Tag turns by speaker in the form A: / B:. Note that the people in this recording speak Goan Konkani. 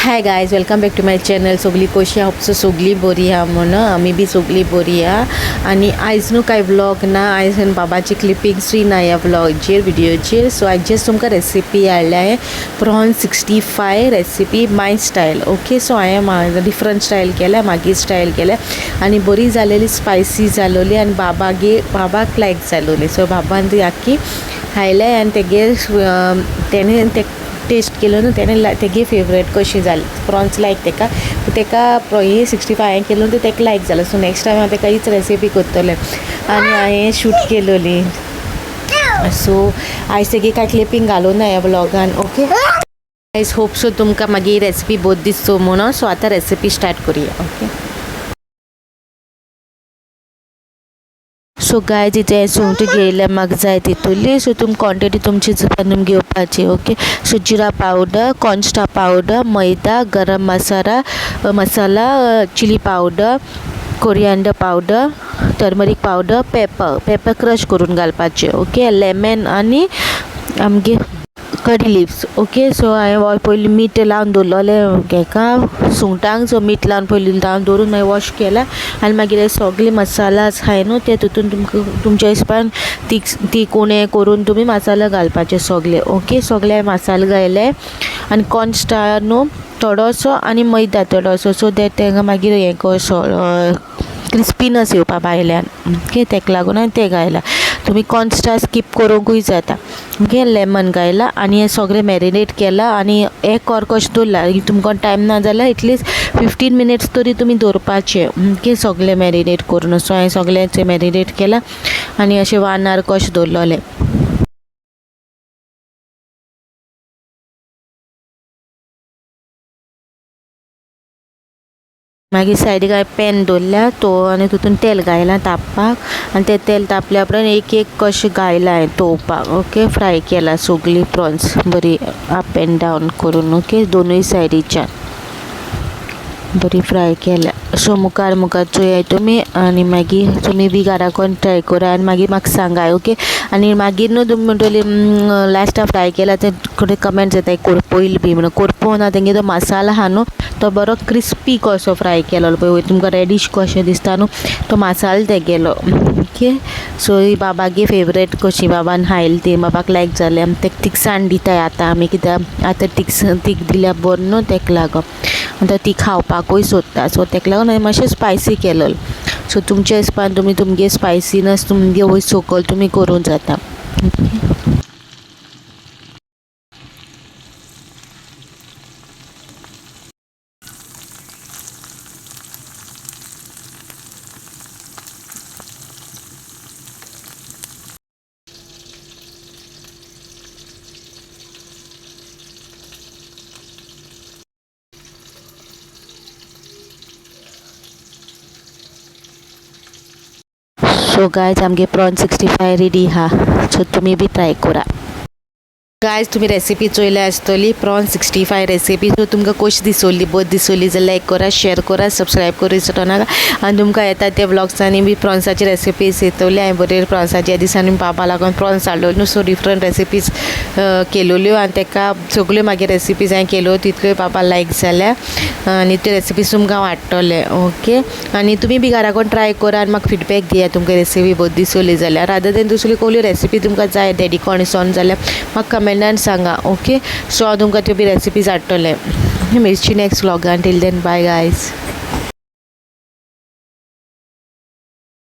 A: Hi guys, welcome back to my channel. सगळी कशी आहा? सो सगळी बरी आहा म्हूण आमी बी सगळी बरी आहा. आनी आयज न्हू कांय व्लॉग ना, आयज बाबाची क्लिपिंग्सूय ना ह्या व्लॉगचेर व्हिडियोचेर. सो आयज जस्ट तुमकां रेसिपी हाडल्या हांवें prawn 65 recipe my style. Okay, so हांवें डिफरंट स्टायल केल्या, मागीर स्टायल केल्या आनी बरी जालेली, स्पायसी जालोली आनी बाबागे बाबाक लायक जालोली. सो बाबान ती आख्खी खायले आनी तेगे तेणें ते टेस्ट केलो न्हू, तेणें तेगे फेवरेट कशी जाली. प्रॉन्स लायक तेका, तेका ही 65 हांवें केलो न्हू, तेका लायक जालो. सो नेक्स्ट टायम हांव तेका हीच रेसिपी करतलें आनी हांवें शूट केलोली. सो आयज तेगे कांय क्लिपींग घालूं ना ह्या व्लॉगान. ओके गायज, होप सो तुमकां मागीर रेसिपी बोत दिसतो म्हणून. सो आतां रेसिपी स्टार्ट करुया. ओके, सो गायज, इथे सुंगटां घेयल्या म्हाका जाय तितुली. सो तुमी क्वॉन्टिटी तुमची तुमी घेवपाची. ओके, सो जिरा पावडर, कॉर्नस्टार्च पावडर, मैदा, गरम masala masala, chilli powder, coriander powder, turmeric powder, pepper pepper crush करून घालपाचें. ओके, लेमन आनी आमगे करी लिव्स. ओके, सो हांवें पयलीं मीठ लावन दवरलेलें हेका सुंगटांक. सो मीठ लावन पयलीं लावन दवरून मागीर वॉश केला आनी मागीर हे सगळे मसाला आसाय न्हू ते तितून तुमकां तुमच्या हिसपान तीख तीख उणें करून तुमी मसाला घालपाचे सगळे. ओके, सगळे मसाले घायले आनी कॉर्नस्टार्च न्हू थोडोसो आनी मैदा थोडोसो, सो that तेंका मागीर हें कसो क्रिस्पीनस येवपा भायल्यान. ओके, तेका लागून हांवें तें घायलां. तुमी कॉर्नस्टार्च स्कीप करूंकूय जाता. ओके, लेमन घायलां आनी हें सगळें मॅरिनेट केलां आनी एक वर कशें दवरलां. तुमकां टायम ना जाल्यार एटलिस्ट 15 मिनिट्स तरी तुमी दवरपाचें. ओके, सगळें मॅरिनेट करून. सो हांवें सगळें मॅरिनेट केलां आनी अशें 1 our कशें दवरलेलें. मागीर सायडीक हांवें पॅन दवरल्या तो आनी तितून तेल घायलां तापपाक आनी तें तेल तापल्या उपरांत एक एक कशें घायलां हांवें तोवपाक. ओके, फ्राय केला सगळीं प्रॉन्स बरी अप एंड डावन करून. ओके, दोनूय सायडीच्यान बरी फ्राय केल्या. सो मुखार मुखार चोयाय तुमी आनी मागीर तुमी बी घरा ट्राय करा आनी मागीर म्हाका सांगाय. ओके, आनी मागीर न्हू तुमी म्हणटली लास्टाक फ्राय केला ते थोडे कमेंट्स येताय कोरपोयल बी म्हणून. कोरपोना, तेंगे तो मसाला आहा न्हू तो बरो क्रिस्पी कसो फ्राय केलोलो पळय तुमकां रेडीश कशें दिसता न्हू तो मसालो तेगेलो. ओके, सो ही बाबागे फेवरेट कशी बाबान खायली ती बाबाक लायक जालें. आनी तेका तिखसाण दिताय आतां आमी, कित्याक आतां तीख दिल्यार बरें न्हू तेका लागून. आतां ती खावपाकूय सोदता, सो तेका लागून हांवें मातशें स्पायसी केलेलें. सो तुमच्या हिसपान तुमी तुमगे स्पायसीनस तुमगे वयर सकयल तुमी करूंक जाता. सो गायज, आमगे प्रॉन 65 रेडी आहा. सो तुमी बी ट्राय करा. गायज, तुमी रेसिपी चोयल्या आसतली प्रॉन 65 रेसिपी. सो तुमकां कशी दिसोली, बरी दिसोली जाल्यार लायक करा, शेयर करा, सबस्क्रायब करूं विसरो नाका. आनी तुमकां येता ते व्लॉग्सांनी बी प्रॉन्साची रेसिपीज येतली. हांवें बरे प्रॉन्साच्या दिसांनी बाबा लागून प्रॉन्स हाडलो न्हू, सो डिफरंट रेसिपीज केलोल्यो आनी तेका सगल्यो मागीर रेसिपीज हांवें केल्यो तितल्यो बाबा लायक जाल्या आनी त्यो रेसिपीज तुमकां वाडटले. ओके, आनी तुमी बी घरा कडेन ट्राय करा आनी म्हाका फिडबॅक दिया तुमकां रेसिपी बरी दिसली जाल्यार. रादर देन दुसरी कसली रेसिपी तुमकां जाय डॅडी कोण जाल्यार म्हाका कमेंटान सांगा. ओके, सो हांव तुमकां त्यो बी रेसिपीज हाडटलें. मेळची next व्लॉगान. Till then, bye guys.